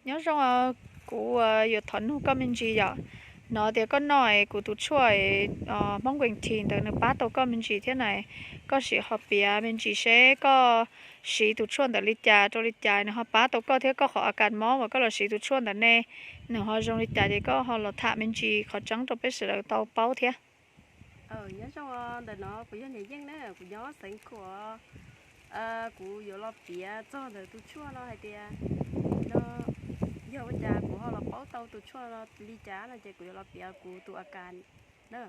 Nyob zoo, kuv yuav thov nug koj me ntsis yom. Hnov tias koj noj kuv tus tshuaj Hmoob Green Tea ntawd nws pab tau koj me ntsis thiab na. Koj sim ho piav me ntsis seb koj siv tus tshuaj ntawd li cas rau li cas nws ho pab tau koj thiab koj qhov a kas mob uas koj los siv tus tshuaj ntawd ne, nws ho zoo li cas ces koj ho los tham me ntsis qhov tseeb rau peb sawv daws tau paub thiab. Nyob zoo, ntawm no kuv yog niam Yeej na, kuv nyob xeev Khuam. Kuv yuav los piav txog ntawm tus tshuaj no hais tias, no, yog ua cas kuv ho los paub tau tus tshuaj no li cas no ces kuv yuav los piav kuv tus a kas na.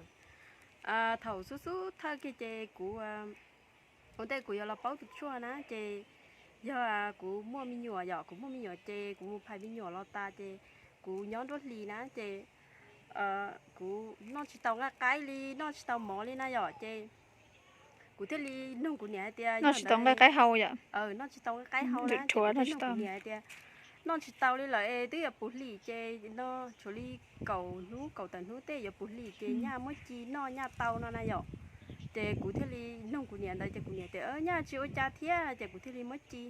Thaum xub xub thawj kiag ces kuv, ua ntej kuv yuav los paub tus tshuaj na ces yog kuv muaj me nyuam yom, kuv muaj me nyuam ces kuv mus phais me nyuam los tas ces kuv nyob nruab hlis na ces kuv noj tsis tau nqaij qaib li, noj tsis tau mov li na yom ces kuv thiaj li nug kuv niam hais tias, noj tsis tau nqaij qaib hau yom, noj tsis tau nqaij qaib hau na ces kuv thiaj nug kuv niam hais tias, noj tsis tau li lawm es twb yuav puv hlis ces no tshuav li kaum hnub kaum tawm hnub tej yuav puv hlis ces nyaj muab ci noj nyaj tau no na yom. Ces kuv thiaj li nug kuv niam ntawd ces kuv niam tias, nyaj tsis ua cas thiab ces kuv thiaj li muab ci,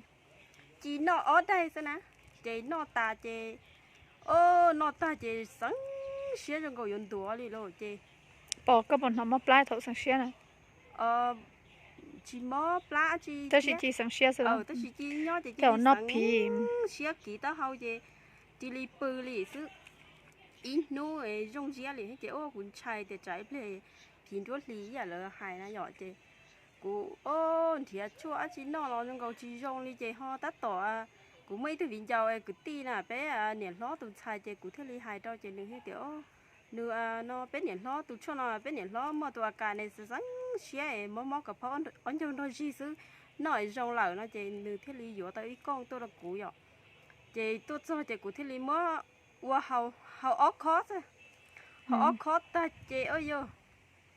ci noj ob daig xwb na. Ces noj tas ces, o, noj tag ces xeev siab zoo nkaus yuav ntuav li lauj ces. Pom koj puas hnov mob plab thaum xeev siab na? Tsis mob plab tsi, tab sis ci xeev siab xwb, tab sis ci nyob ces ci noj phim siab kiv taub hau ces cia li pw li xwb. Ib hnub zoo siab li ces ua kuv ntshai tias tsam ib pliag phim nruab hlis ib yam lawv hais na yom ces kuv, o, nrhiav tshuaj dab tsi noj los zoo nkaus tsis zoo li ces ho tab tom kuv muaj ib tug viv ncaus kwv tij na, peb niam hlob tus ntxhais ces kuv thiaj li hais rau ces nws thiaj tias, nws, no peb niam hlob tus tshuaj no peb niam hlob muaj tus a kas ne xeev siab es mob mob kom phob ob ncaug nrog zig xwb, noj zoo lawm no ces nws thiaj li yuav tau ib kooj tuaj rau kuv yom. Ces tuaj txog ces kuv thiaj li muab ua hau ob khob xwb. Hau ob khob tag ces, o, yog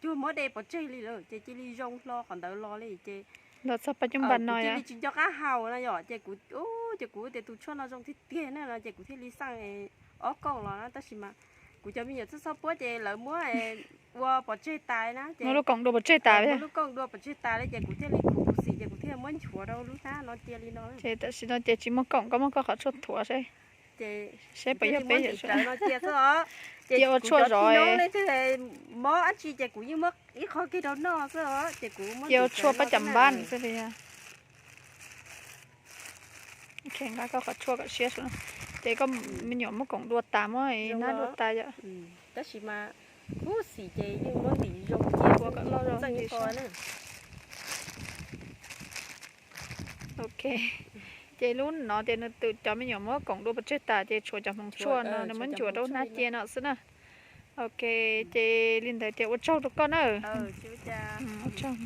cuag muab de pov tseg li lawm ces cia li zoo hlo qhov ntawd los li ces los txog pab cub npas no cia li tsis nco qab haus na yom ces kuv, ces kuv tias tus tshuaj no zoo tiag tiag na no ces kuv thiaj li xaj ob kooj los na tab sis mas kuv cov me nyuam txob txob puab ces lawv muab ua pov tseg tas na ces, muab lub koom dua pov tseg tas li ces kuv thiaj li khuv xim ces kuv thiaj muab nchuav rau lub hnab no cia li no. Ces tam sim no ces tsis muaj koom, koj muab koj qhov tshuaj thuav seb, seb puas yog peb yam no cia xwb os. Ces ua tshuaj zov, mob dab tsi ces kuv yeej muab ib qho kiag rau noj xwb os ces kuv cia ua tshuaj pab cam npab xwb li. Nqa koj qhov tshuaj kom siab, ces koj me nyuam muab koom dua tas, muab hnab dua tas yom. Tab sis mas khuv xim ces yeej muab ntim zoo cia kom loj zoo li ko na. Ok, ces lub no tias nws tus cov me nyuam muab koom dua pov tseg tas ces tshuav cov hmoov tshuaj no nws muab nchuav rau hnab cia no xwb na. Ok, ces li ntawd ces ua tsaug rau koj na. Ua tsaug.